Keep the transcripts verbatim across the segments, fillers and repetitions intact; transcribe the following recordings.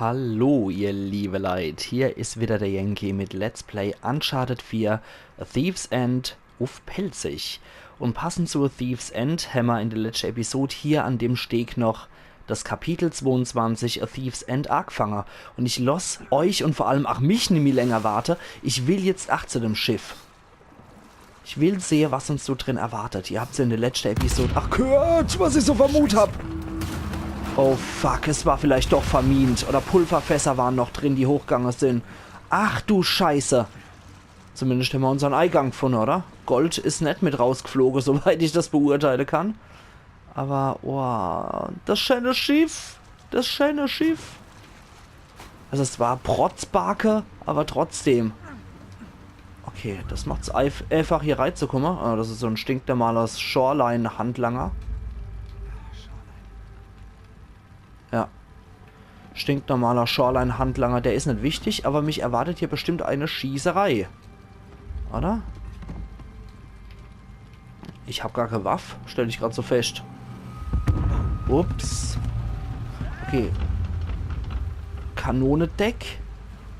Hallo, ihr liebe Leit, hier is wieder der Yankee mit Let's Play Uncharted vier, A Thief's End uff Pälzisch. Und passend zu A Thief's End hämmer in der letschte Episode hier an dem Steg noch das Kapitel zweiundzwanzig A Thief's End agefange. Und ich loss euch und vor allem auch mich nimmi länger warte. Ich will jetzt ach zu dem Schiff. Ich will sehe, was uns so drin erwartet. Ihr habt's ja in der letschte Episode ach gehört, was ich so vermut hab. Oh fuck, es war vielleicht doch vermint. Oder Pulverfässer waren noch drin, die hochgange sin. Ach du Scheiße. Zumindest hämmer unsern Eigang gefunne, oder? Gold is net mit rausgefloge, soweit ich das beurteile kann. Aber, wow, das scheene Schiff. Das scheene Schiff. Also es war Protzbarke, aber trotzdem. Okay, das macht's eif einfach hier reizukomme. Ah, das is so en stinknormaler Shoreline-Handlanger. Ja. Stinknormaler Shoreline-Handlanger, der is net wichtig, aber mich erwartet hier bestimmt eine Schießerei. Oder? Ich hab gar kee Waff, stell ich grad so fescht. Ups. Okay. Kanonedeck.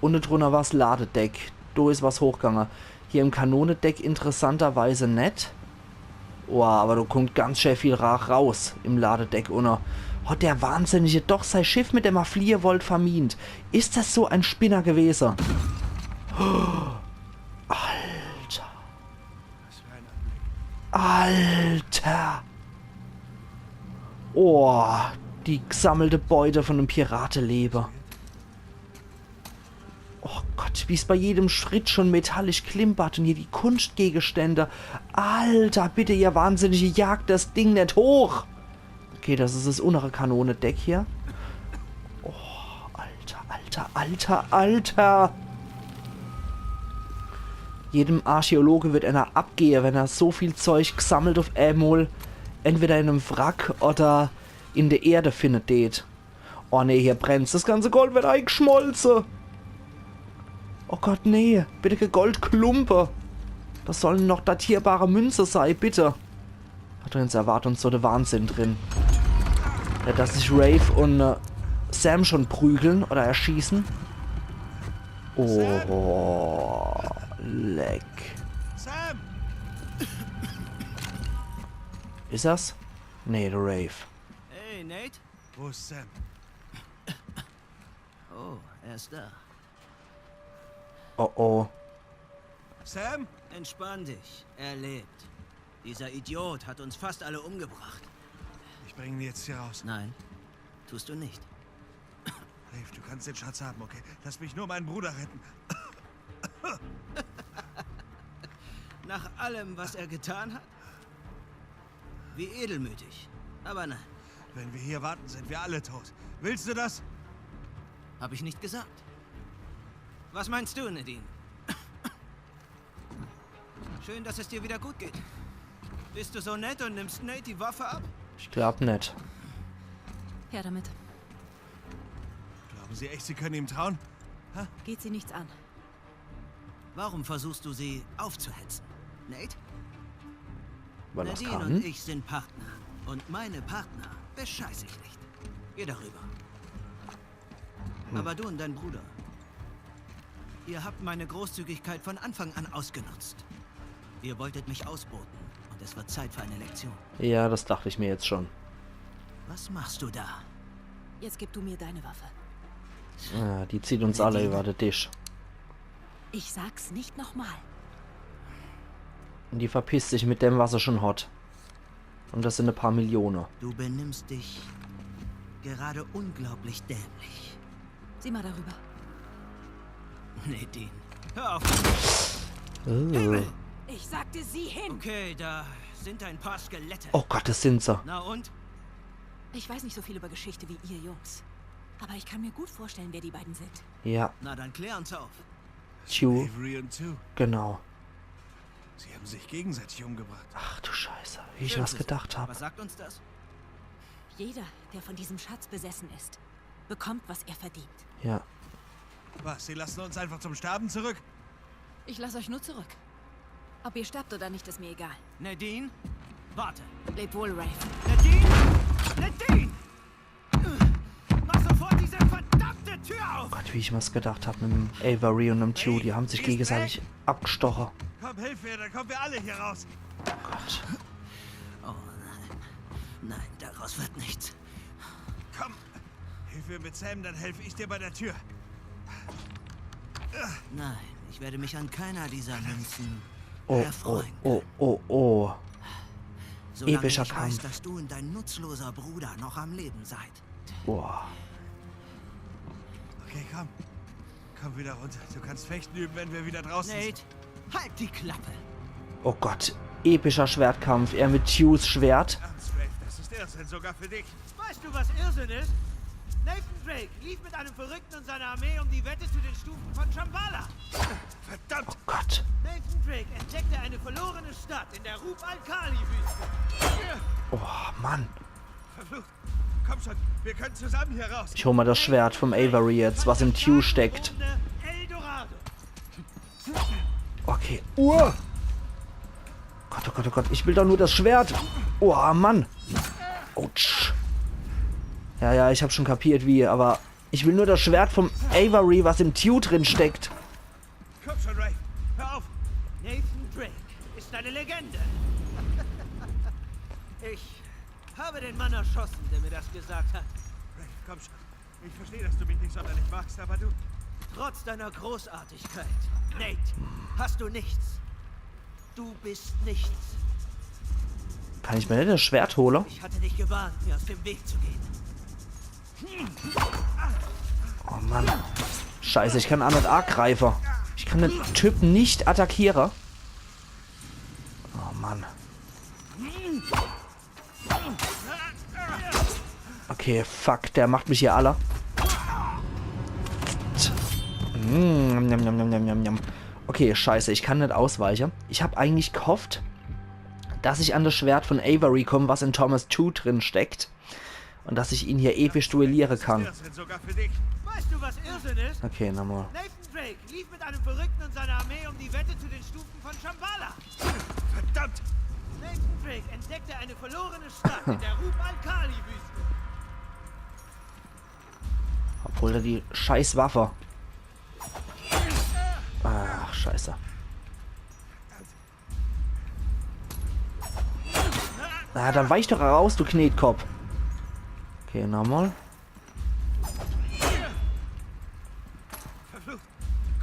Unne drunner war's Ladedeck. Do is was hochgange. Hier im Kanonedeck interessanterweise net. Boah, aber do kummt ganz schää viel Raach raus im Ladedeck unne. Hat der Wahnsinnige doch sei Schiff, mit dem er fliehe wollt, vermint. Is das so en Spinner gewese? Alter. Alter. Oh, die gesammelte Beute von dem Piratelewe. Oh Gott, wie's bei jedem Schritt schon metallisch klimpert und hier die Kunstgegenstände. Alter, bitte, ihr Wahnsinnige, jagt das Ding net hoch. Okay, das is das unnere Kanonedeck hier. Oh, Alter, Alter, Alter, Alter. Jedem Archäologe wird ener abgehe, wenn er so viel Zeug gesammelt uff emol entweder in em Wrack oder in der Erde finne deet. Oh nee, hier brennt's. Das ganze Gold wird eigeschmolze. Oh Gott, nee. Bitte kee Goldklumpe. Das sollen noch datierbare Münze sei, bitte. Da drin erwartet uns so de Wahnsinn drin. Ja, dass sich Rafe und äh, Sam schon prügeln oder erschießen. Oh, leck. Sam! Is das? Nee, der Rafe. Hey, Nate. Wo ist Sam? Oh, er ist da. Oh oh. Sam? Entspann dich. Er lebt. Dieser Idiot hat uns fast alle umgebracht. Ich bringe ihn jetzt hier raus. Nein, tust du nicht. Rafe, du kannst den Schatz haben, okay? Lass mich nur meinen Bruder retten. Nach allem, was er getan hat? Wie edelmütig. Aber nein, Wenn wir hier warten, sind wir alle tot. Willst du das? Hab ich nicht gesagt. Was meinst du, Nadine? Schön, dass es dir wieder gut geht. Bist du so nett und nimmst Nate die Waffe ab? Ich glaub net. Her damit. Glauben Sie echt, Sie können ihm trauen? Geht sie nichts an. Warum versuchst du sie aufzuhetzen? Nate? Weil das Nadine und kann. Ich sind Partner. Und meine Partner bescheiß ich nicht. Geh darüber. Aber du und dein Bruder, ihr habt meine Großzügigkeit von Anfang an ausgenutzt. Ihr wolltet mich ausboten und es wird Zeit für eine Lektion. Ja, das dacht ich mir jetzt schon. Was machst du da? Jetzt gib du mir deine Waffe. Ah, die zieht uns alle über den Tisch. Ich sag's nicht nochmal. Und die verpisst sich mit dem, was er schon hat. Und das sind e paar Millione. Du benimmst dich gerade unglaublich dämlich. Sieh mal darüber. Nadine, hör auf. Äh. Ich sagte, sieh hin! Okay, da sind ein paar Skelette. Oh Gott, das sind sie. Na und? Ich weiß nicht so viel über Geschichte wie ihr Jungs. Aber ich kann mir gut vorstellen, wer die beiden sind. Ja, Na dann klär uns auf. Tew, Avery und Tew. Genau. Sie haben sich gegenseitig umgebracht. Ach du Scheiße, wie ich das gedacht hab. Was sagt uns das? Jeder, der von diesem Schatz besessen ist, bekommt, was er verdient. Ja. Was, Sie lassen uns einfach zum Sterben zurück? Ich lasse euch nur zurück. Ob ihr sterbt oder nicht, ist mir egal. Nadine? Warte. Lebt wohl, Rafe. Nadine! Nadine! Mach sofort diese verdammte Tür Wie ich mir's gedacht hab, mit dem Avery und dem Tew, die haben sich gegenseitig abgestochen. Komm, hilf mir, dann kommen wir alle hier raus. Oh Gott. Oh nein. Nein, daraus wird nichts. Komm, hilf mir mit Sam, dann helfe ich dir bei der Tür. Nein, ich werde mich an keiner dieser Münzen Oh, oh, erfreuen. Oh, oh, oh. Solange Epischer ich Kampf. Weiß, dass du und dein nutzloser Bruder noch am Leben seid. Boah. Okay, komm. Komm wieder runter. Du kannst fechten üben, wenn wir wieder draußen Nate, halt die Klappe. Oh Gott. Epischer Schwertkampf. Er mit Tews Schwert. sind. Ernst, Rafe, das ist Irrsinn, sogar für dich. Weißt du, was Irrsinn ist? Nathan Drake lief mit einem Verrückten und seiner Armee um die Wette zu den Stufen von Shambhala. Verdammt! Oh Gott. Nathan Drake entdeckte eine verlorene Stadt in der Rub al-Khali-Wüste. Oh Mann. Verflucht! Komm schon, wir können zusammen hier raus. Ich hol mal das Schwert vom Avery jetzt, was im Tew steckt. El Dorado. Okay. Uah. Gott, oh Gott, oh Gott. Ich will doch nur das Schwert. Oh Mann. Autsch. Ja, ja, ich hab schon kapiert, wie, aber ich will nur das Schwert vom Avery, was im Tew drin steckt. Komm schon, Rafe. Hör auf. Nathan Drake ist eine Legende. Ich habe den Mann erschossen, der mir das gesagt hat. Rafe, komm schon. Ich verstehe, dass du mich nicht sonderlich magst, aber du... Trotz deiner Großartigkeit, Nate, hast du nichts. Du bist nichts. Kann ich mir nicht das Schwert holen? Ich hatte dich gewarnt, mir aus dem Weg zu gehen. Oh Mann. Scheiße, ich kann auch nicht angreifen. Ich kann den Typ nicht attackieren. Oh Mann. Okay, fuck, der macht mich hier alle. Mm, njam, njam, njam, njam, njam. Okay, scheiße, ich kann nicht ausweichen. Ich hab eigentlich gehofft, dass ich an das Schwert von Avery komme, was in Thomas Tew drin steckt. Und dass ich ihn hier episch duellieren kann. Irrsinn, sogar für dich. Weißt du, was Irrsinn ist? Okay, nochmal. Nathan Drake lief mit einem Verrückten und seiner Armee um die Wette zu den Stufen von Shambhala. Verdammt! Nathan Drake entdeckte eine verlorene Stadt in der Rub al-Khali-Wüste. Obwohl er die scheiß Waffe. Ach, scheiße. Na, dann weich doch raus, du Knetkopp. Okay, nochmal. Verflucht!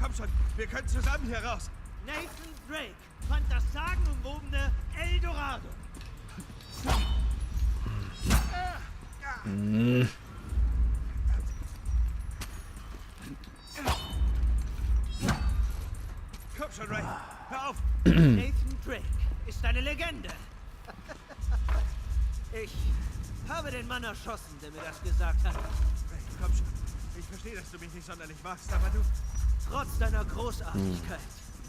Komm schon, wir können zusammen hier raus. Nathan Drake fand das sagenumwobene El Dorado. Hm. Komm schon, Rafe. Hör auf. Nathan Drake ist eine Legende. Ich habe den Mann erschossen, der mir das gesagt hat. Komm schon. Ich verstehe, dass du mich nicht sonderlich magst, aber du... Trotz deiner Großartigkeit,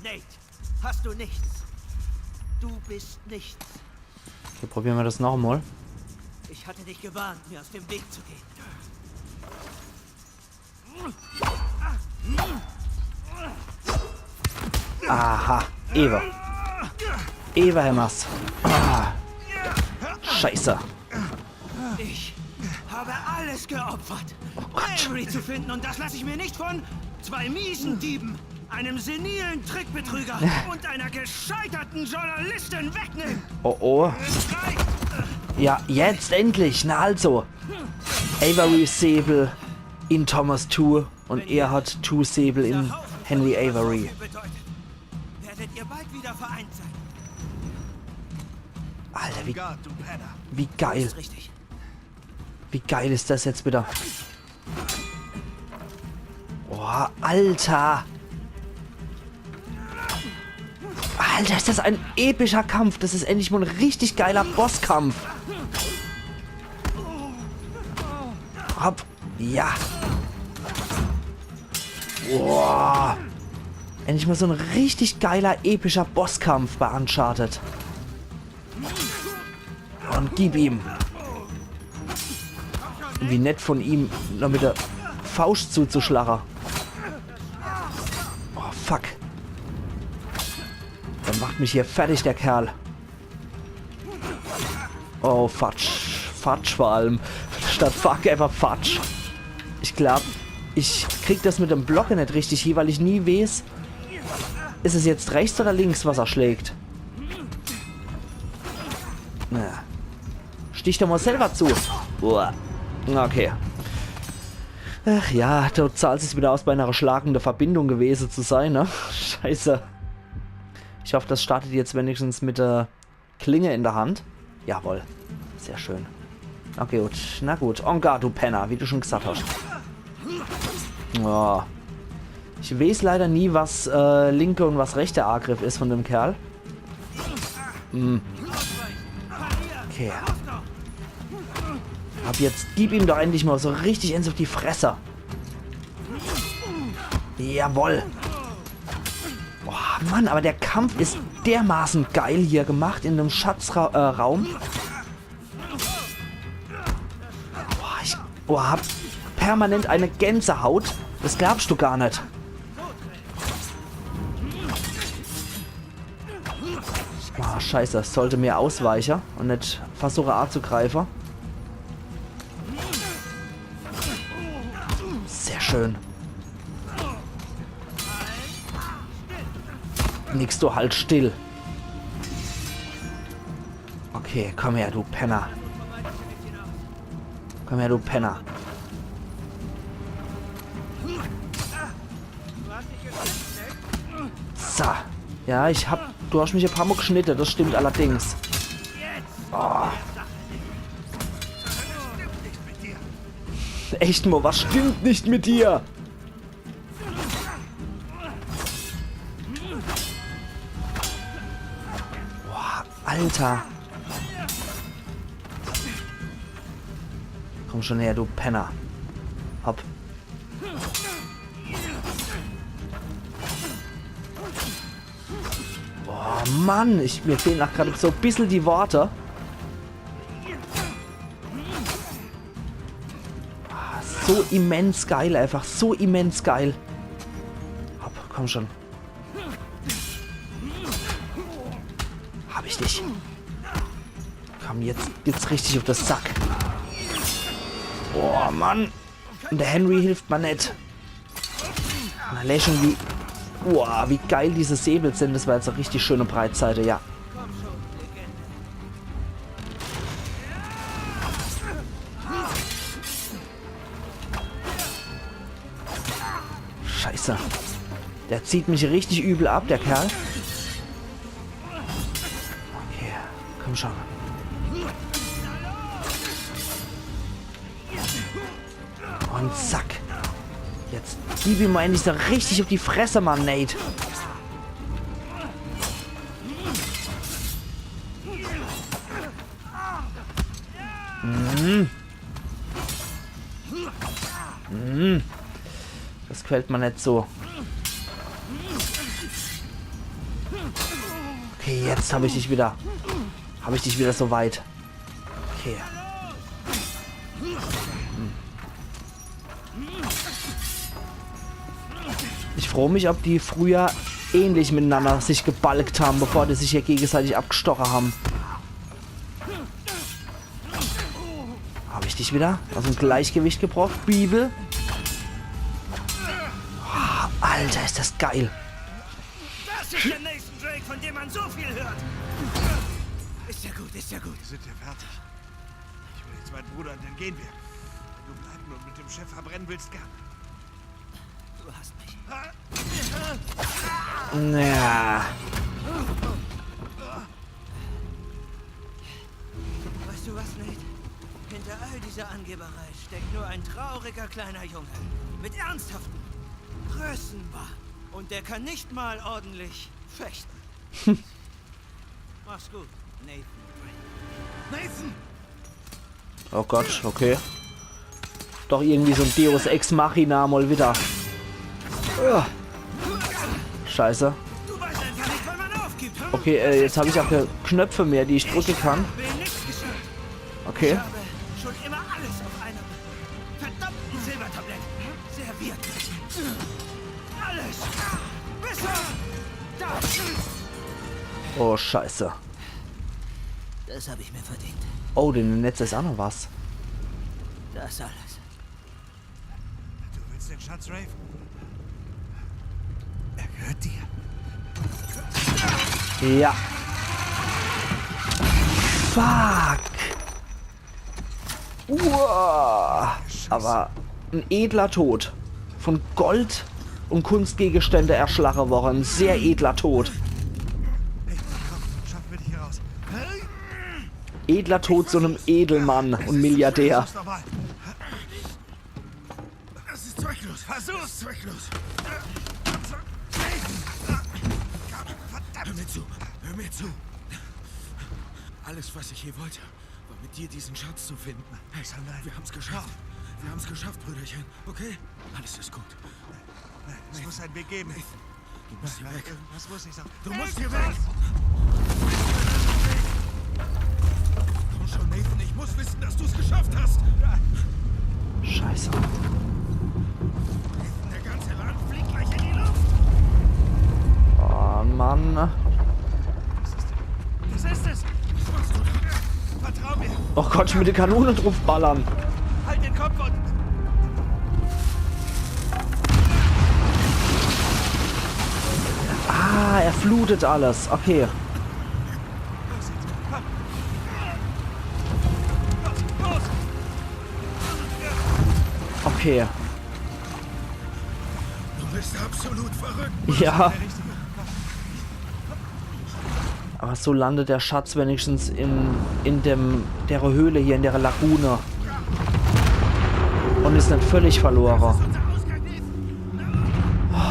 Nate, hast du nichts. Du bist nichts. Okay, probieren wir das nochmal. Ich hatte dich gewarnt, mir aus dem Weg zu gehen. Aha, Eva. Eva Hammers. Ah. Scheiße. Ich habe alles geopfert, Avery zu finden, und das lasse ich mir nicht von zwei miesen Dieben, einem senilen Trickbetrüger und einer gescheiterten Journalistin wegnehmen. Oh oh. Ja, jetzt endlich. Na also. Avery Säbel in Thomas Tew und er hat Tew Säbel in Henry Avery. Bedeutet, werdet ihr bald wieder vereint sein. Alter, wie, Guard, du Penner. wie geil. Ist richtig. Wie geil ist das jetzt wieder? Boah, Alter. Alter, ist das ein epischer Kampf. Das ist endlich mal ein richtig geiler Bosskampf. Hopp. Ja. Boah. Endlich mal so ein richtig geiler, epischer Bosskampf bei Uncharted. Und gib ihm. Wie nett von ihm, noch mit der Faust zuzuschlagen. Oh, fuck. Der macht mich hier fertig, der Kerl. Oh, Fatsch. Fatsch vor allem. Statt Fuck einfach Fatsch. Ich glaub, Ich krieg das mit dem Blocke net richtig hie, weil ich nie weeß, is es jetzt rechts oder links, was er schlägt. Naja. Stich doch mal selber zu. Boah. Okay. Ach ja, do zahlt sich's wieder aus, bei einer schlagenden Verbindung gewesen zu sein, ne? Scheiße. Ich hoff, das startet jetzt wenigstens mit der Klinge in der Hand. Jawohl. Sehr schön. Okay, gut. Na gut. En garde, du Penner, wie du schon gesagt hast. Oh. Ich weeß leider nie, was, äh, linke und was rechte Angriff is von dem Kerl. Hm. Okay. Ab jetzt gib ihm doch endlich mal so richtig eins auf die Fresse. Jawohl. Boah, Mann, aber der Kampf is dermaßen geil hier gemacht in dem Schatzraum. Äh, Raum. Boah, ich, boah, hab permanent eine Gänsehaut. Das glaubst du gar net. Ah, scheiße, sollte mir ausweiche und net versuche anzugreife. Sehr schön. Nix, du halt still. Okay, komm her, du Penner. Komm her, du Penner. So. Ja, ich hab... Du hast mich e paar Mol geschnitte, das stimmt allerdings. Oh. Echt mal, was stimmt nicht mit dir? Boah, Alter. Komm schon her, du Penner. Hopp. Boah, Mann, ich, mir fehlen auch gerade so ein bisschen die Worte. Ah, so immens geil, einfach so immens geil. Hopp, komm schon. Hab ich dich. Komm, jetzt geht's richtig auf den Sack. Boah, Mann. Und der Henry hilft mir nicht. Und allein schon wie... Boah, wie geil diese Säbel sind. Das war jetzt eine richtig schöne Breitseite, ja. Scheiße. Der zieht mich richtig übel ab, der Kerl. Okay, komm schon. Und zack. Jetzt gib ihm mal endlich so richtig auf die Fresse, Mann, Nate. Mhm. Mhm. Das gefällt mir nicht so. Okay, jetzt habe ich dich wieder. Habe ich dich wieder so weit. Okay. Hm. Ich frage mich, ob die früher ähnlich miteinander sich gebalgt haben, bevor die sich hier gegenseitig abgestochen haben. Habe ich dich wieder aus dem Gleichgewicht gebracht, Bibel? Oh, Alter, ist das geil. Das ist der Nathan Drake, von dem man so viel hört. Ist ja gut, ist ja gut. Wir sind ja fertig. Ich hol jetzt meinen Bruder und dann gehen wir. Wenn du bleiben und mit dem Schiff verbrennen willst, gern. Du hast mich. Ja. Weißt du was, Nate? Hinter all dieser Angeberei steckt nur ein trauriger kleiner Junge. Mit ernsthaften Größenwahn. Und der kann nicht mal ordentlich fechten. Mach's gut, Nathan. Nathan! Oh Gott, okay. Doch irgendwie so ein Deus Ex Machina mal wieder. Uah. Scheiße. Du weißt einfach nicht, wann man aufgibt, hm? Okay, äh, jetzt habe ich auch keine Knöpfe mehr, die ich drücken kann. Will nichts geschehen. Okay. Ich habe schon immer alles auf einem verdammten Silbertablett serviert. Alles. Bis auf das. Oh, Scheiße. Das habe ich mir verdient. Oh, den Netz ist auch noch was. Das alles. Du Ist der Schatz, Rafe? Er gehört dir. Ja. Fuck. Uah. Aber ein edler Tod. Von Gold und Kunstgegenstände erschlagen worden. Ein sehr edler Tod. Hey, komm, schaffen wir dich hier raus. Edler Tod so einem Edelmann und Milliardär. Versuch's nochmal. Das ist zwecklos. Versuch's! Zwecklos. Hör mir zu, hör mir zu. Alles, was ich je wollte, war mit dir diesen Schatz zu finden. Hey, wir haben's geschafft. Wir haben's geschafft, Brüderchen. Okay? Alles ist gut. Es muss einen Weg geben. Du musst hier weg. Irgendwas muss ich sagen. Du musst hier weg. Komm schon, Nathan. Ich muss wissen, dass du's geschafft hast. Scheiße. Der ganze Laden fliegt gleich in die Luft. Oh Mann. Das ist es. Vertrau mir. Oh Gott, mit der Kanone drauf ballern. Halt den Kopf und Ah, er flutet alles. Okay. los jetzt. Komm. Los, los. Okay. Du bist absolut verrückt. Ja. Aber so landet der Schatz wenigstens in, in dem, der Höhle hier, in der Lagune. Und ist nicht völlig verloren.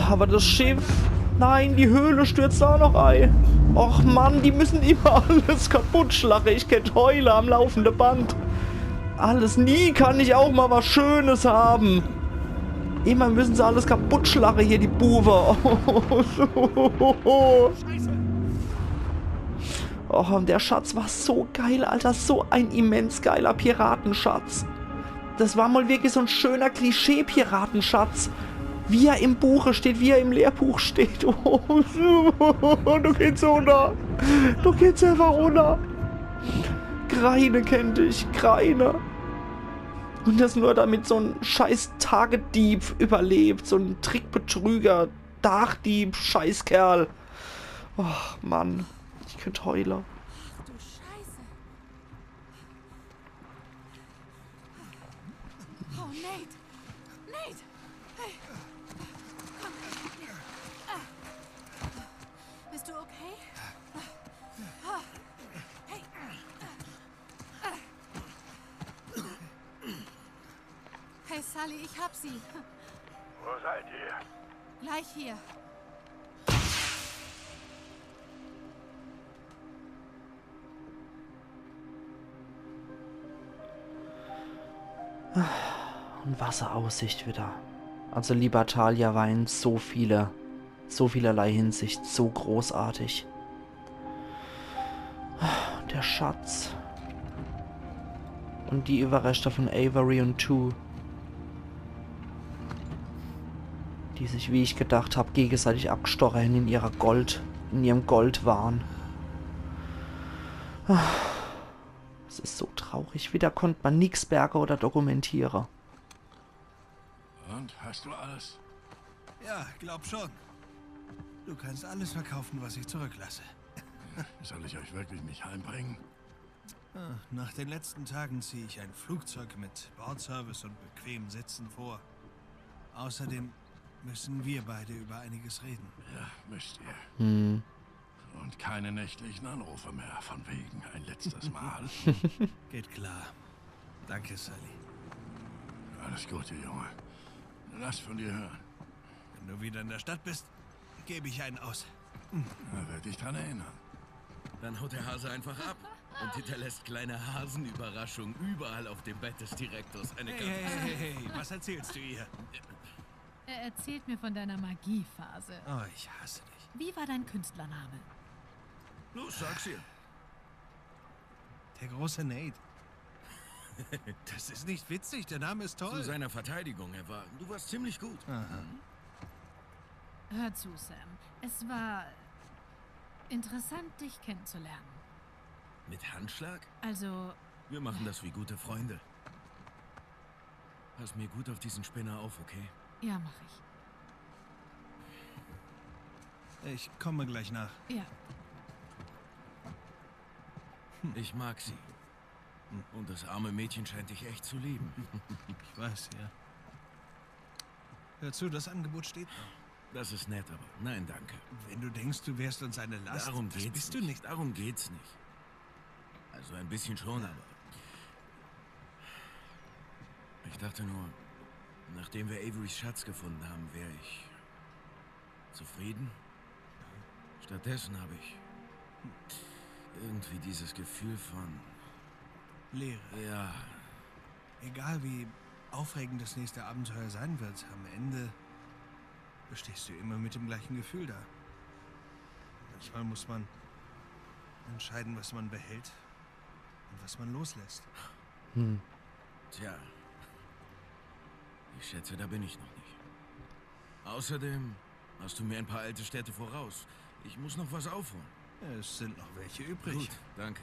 Aber das Schiff. Nein, die Höhle stürzt auch noch ein. Och Mann, die müssen immer alles kaputt schlagen. Ich kennt heule am laufenden Band. Alles. Nie kann ich auch mal was Schönes haben. Immer müssen sie alles kaputt schlagen hier, die Buwe. Oh, und der Schatz war so geil, Alter. So ein immens geiler Piratenschatz. Das war mal wirklich so ein schöner Klischee-Piratenschatz. Wie er im Buche steht, wie er im Lehrbuch steht. Du geht's runter. Du geht's einfach runter. Greine kennt ich. Greine. Und das nur damit so ein scheiß Target-Dieb überlebt. So ein Trickbetrüger, Dachdieb, Scheißkerl. Oh Mann, ich könnt heule. Du Scheiße. Oh, Nate. Nate. Hey. Komm. Bist du okay? Hey. Hey, Sully, ich hab sie. Wo seid ihr? Gleich hier. Und Wasseraussicht wieder. Also Libertalia war in so viele, so vielerlei Hinsicht so großartig. Der Schatz. Und die Überreste von Avery und Tew, die sich, wie ich gedacht hab, gegenseitig abgestochen in ihrer Gold, in ihrem Gold waren. Es ist so traurig. Wieder konnt man nix berge oder dokumentiere. Und, hast du alles? Ja, glaub schon. Du kannst alles verkaufen, was ich zurücklasse. Soll ich euch wirklich nicht heimbringen? Ah, nach den letzten Tagen ziehe ich ein Flugzeug mit Bordservice und bequemen Sitzen vor. Außerdem müssen wir beide über einiges reden. Ja, müsst ihr. Hm. Und keine nächtlichen Anrufe mehr von wegen ein letztes Mal. Geht klar. Danke, Sully. Alles Gute, Junge. Lass von dir hören. Wenn du wieder in der Stadt bist, gebe ich einen aus. Da werd dich dran erinnern. Dann haut der Hase einfach ab und hinterlässt kleine Hasenüberraschungen überall auf dem Bett des Direktors. Eine Hey, ganze hey, hey, hey, was erzählst du ihr? Er erzählt mir von deiner Magiephase. Oh, ich hasse dich. Wie war dein Künstlername? Los, sag's ihr. Der große Nate. Das ist nicht witzig, der Name ist Zu toll. Seiner Verteidigung, er war. Du warst ziemlich gut. Aha. Hör zu, Sam. Es war interessant, dich kennenzulernen. Mit Handschlag? Also, Wir machen das wie gute Freunde. Pass mir gut auf diesen Spinner auf, okay? Ja, mach ich. Ich komme gleich nach. Ja. Ich mag sie. Und das arme Mädchen scheint dich echt zu lieben. Ich weiß, ja. Hör zu, das Angebot steht noch. Das ist nett, aber nein, danke. Wenn du denkst, du wärst uns eine Last, Darum das geht's bist du nicht. Nicht. Darum geht's nicht. Also ein bisschen schon, aber. Ich dachte nur, nachdem wir Averys Schatz gefunden haben, wäre ich zufrieden. Stattdessen habe ich irgendwie dieses Gefühl von. Leere. Ja, Egal wie aufregend das nächste Abenteuer sein wird, am Ende stehst du immer mit dem gleichen Gefühl da. Manchmal muss man entscheiden, was man behält und was man loslässt. Tja. Ich schätze, da bin ich noch nicht. Außerdem hast du mir ein paar alte Städte voraus. Ich muss noch was aufholen. Es sind noch welche übrig. Gut, danke.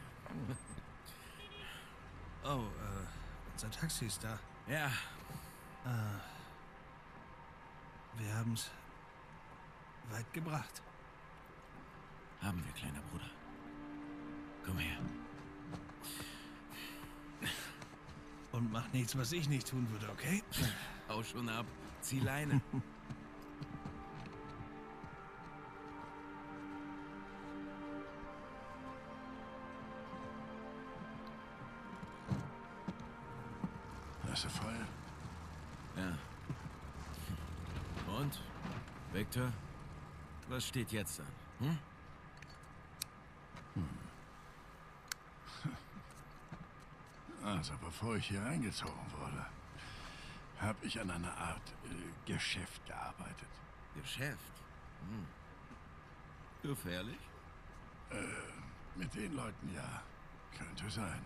Oh, äh, unser Taxi ist da. Ja, Wir haben's weit gebracht. Haben wir, kleiner Bruder. Komm her. Und mach nichts, was ich nicht tun würde, okay? Hau schon ab. Zieh Leine. Hast du Feuer? Ja. Und? Victor? Was steht jetzt an? Hm? Also, bevor ich hier eingezogen wurde, habe ich an einer Art äh, Geschäft gearbeitet. Geschäft? Hm. Gefährlich? Mit den Leuten ja. Könnte sein.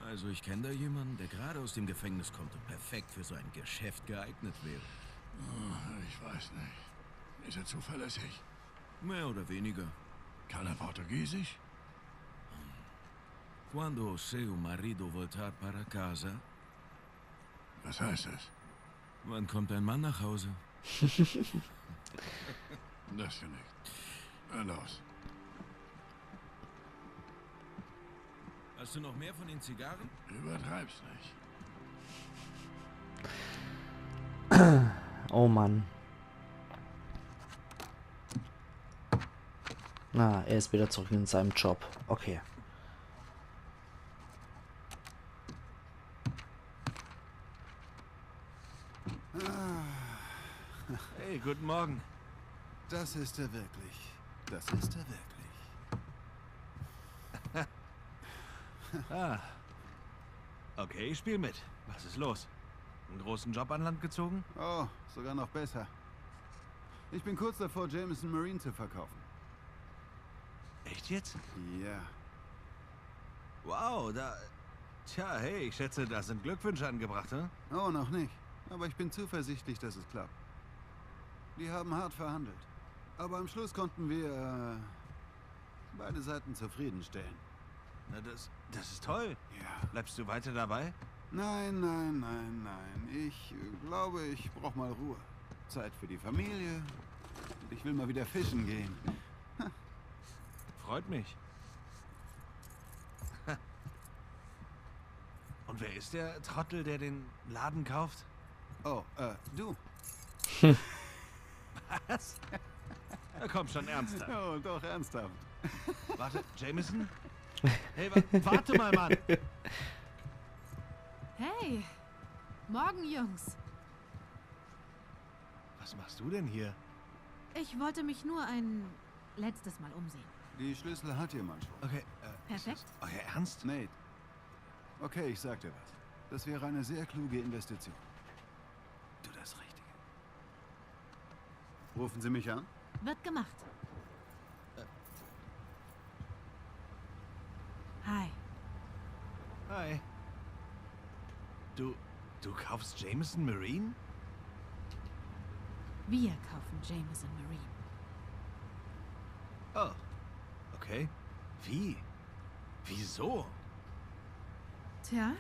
Also ich kenne da jemanden, der gerade aus dem Gefängnis kommt und perfekt für so ein Geschäft geeignet wäre. Ich weiß nicht. Ist er zuverlässig? Mehr oder weniger. Kann er Portugiesisch? Quando seu marido voltar para casa, Was heißt das? Wann kommt dein Mann nach Hause? Das hier nicht. Na los. Hast du noch mehr von den Zigarren? Übertreib's nicht. Oh Mann. Na, er ist wieder zurück in seinem Job. Okay. Hey, guten Morgen. Das ist er wirklich. Das ist er wirklich. Ah. Okay, ich spiel mit. Was ist los? Einen großen Job an Land gezogen? Oh, sogar noch besser. Ich bin kurz davor, Jameson Marine zu verkaufen. Echt jetzt? Ja. Wow, da. Tja, hey, ich schätze, da sind Glückwünsche angebracht, hä? Oh, noch nicht. Aber ich bin zuversichtlich, dass es klappt. Die haben hart verhandelt. Aber am Schluss konnten wir äh, beide Seiten zufriedenstellen. Na, das, das ist toll. Ja. Bleibst du weiter dabei? Nein, nein, nein, nein. Ich äh, glaube, ich brauche mal Ruhe. Zeit für die Familie. Und ich will mal wieder fischen gehen. Freut mich. Und wer ist der Trottel, der den Laden kauft? Oh, äh, du. Was? Na komm schon, ernsthaft. Oh, doch, ernsthaft. Warte, Jameson? Hey, wa warte mal, Mann. Hey, morgen, Jungs. Was machst du denn hier? Ich wollte mich nur ein letztes Mal umsehen. Die Schlüssel hat jemand schon. Okay, äh, Perfekt. Euer Ernst? Nate. Okay, ich sag dir was. Das wäre eine sehr kluge Investition. Tu das Richtige. Rufen Sie mich an? Wird gemacht. Hi. Hi. Du, du kaufst Jameson Marine? Wir kaufen Jameson Marine. Oh, okay. Wie? Wieso? Tja,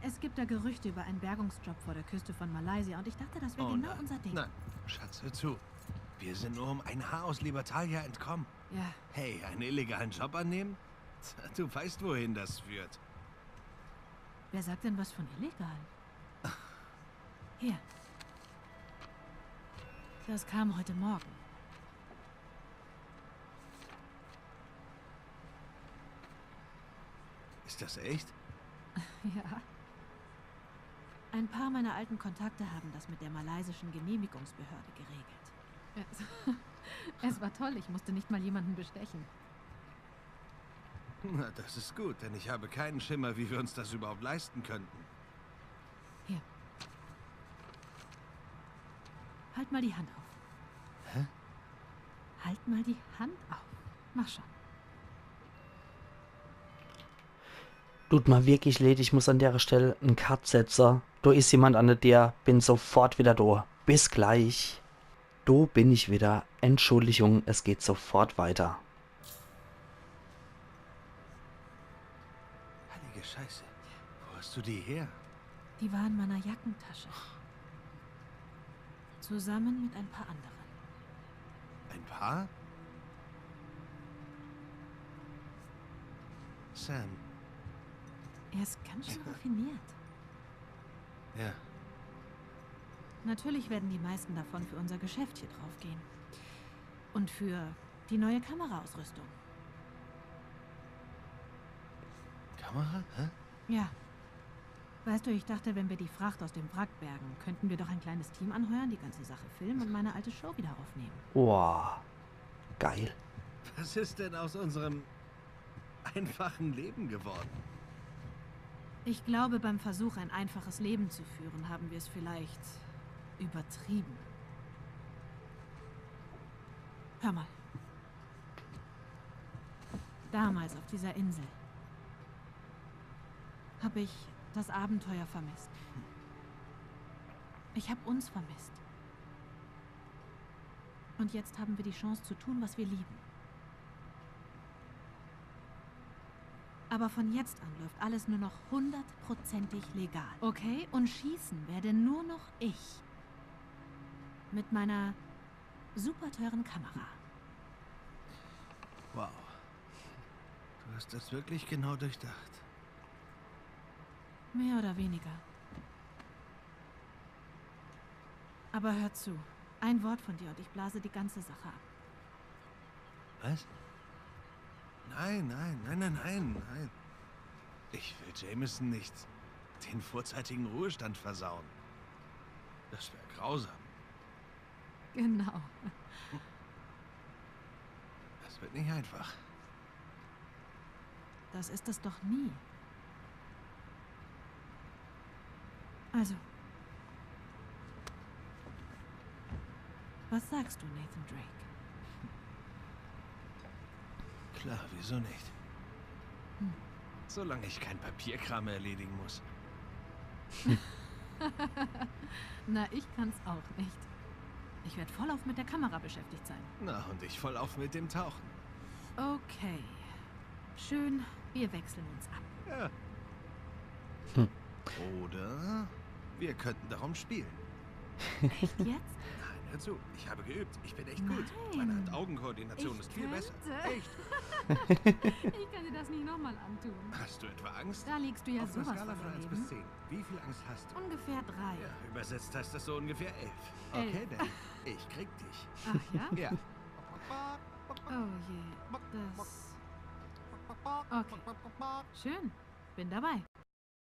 Es gibt da Gerüchte über einen Bergungsjob vor der Küste von Malaysia und ich dachte, das wäre Oh genau nein. Unser Ding. Nein, Schatz, hör zu. Wir sind nur um ein Haar aus Libertalia entkommen. Ja, Hey, einen illegalen Job annehmen? Du weißt, wohin das führt. Wer sagt denn was von illegal? Hier. Das kam heute Morgen. Ist das echt? Ja. Ein paar meiner alten Kontakte haben das mit der malaysischen Genehmigungsbehörde geregelt. Es, es war toll, ich musste nicht mal jemanden bestechen. Na, das ist gut, denn ich habe keinen Schimmer, wie wir uns das überhaupt leisten könnten. Hier. Halt mal die Hand auf. Hä? Halt mal die Hand auf. Mach schon. Tut mir wirklich leid, ich muss an der Stelle en Cut setzen. Da ist jemand an der Tür, bin sofort wieder da. Bis gleich. Da bin ich wieder. Entschuldigung, es geht sofort weiter. Heilige Scheiße. Wo hast du die her? Die war in meiner Jackentasche. Zusammen mit ein paar anderen. Ein Paar? Sam, Er ist ganz schön raffiniert. Ja. Natürlich werden die meisten davon für unser Geschäft hier draufgehen. Und für die neue Kameraausrüstung. Kamera? Hä? Ja. Weißt du, ich dachte, wenn wir die Fracht aus dem Wrack bergen, könnten wir doch ein kleines Team anheuern, die ganze Sache filmen und meine alte Show wieder aufnehmen. Boah. Geil. Was ist denn aus unserem einfachen Leben geworden? Ich glaube, beim Versuch, ein einfaches Leben zu führen, haben wir es vielleicht übertrieben. Hör mal. Damals auf dieser Insel habe ich das Abenteuer vermisst. Ich habe uns vermisst. Und jetzt haben wir die Chance zu tun, was wir lieben. Aber von jetzt an läuft alles nur noch hundertprozentig legal. Okay? Und schießen werde nur noch ich. Mit meiner super teuren Kamera. Wow. Du hast das wirklich genau durchdacht. Mehr oder weniger. Aber hör zu. Ein Wort von dir und ich blase die ganze Sache ab. Was? Nein, nein, nein, nein, nein, nein. Ich will Jameson nicht den vorzeitigen Ruhestand versauen. Das wäre grausam. Genau. Das wird nicht einfach. Das ist es doch nie. Also. Was sagst du, Nathan Drake? Klar, wieso nicht? Solange ich kein Papierkram erledigen muss. Na, ich kann's auch nicht. Ich werde vollauf mit der Kamera beschäftigt sein. Na, und ich vollauf mit dem Tauchen. Okay. Schön, wir wechseln uns ab. Ja. Oder wir könnten darum spielen. Echt jetzt? Nein, hör zu, ich habe geübt. Ich bin echt gut. Nein. Meine Hand-Augen-Koordination Ich ist viel besser. könnte. Echt? Ich kann dir das nicht nochmal antun. Hast du etwa Angst? Da liegst du ja Auf einer sowas Skala von von eins daneben. bis zehn. Wie viel Angst hast du? Ungefähr drei. Ja, übersetzt heißt das so ungefähr elf. Elf. Okay, dann. Ich krieg dich. Ach ja? Ja. Oh je. Das. Okay. Schön. Bin dabei.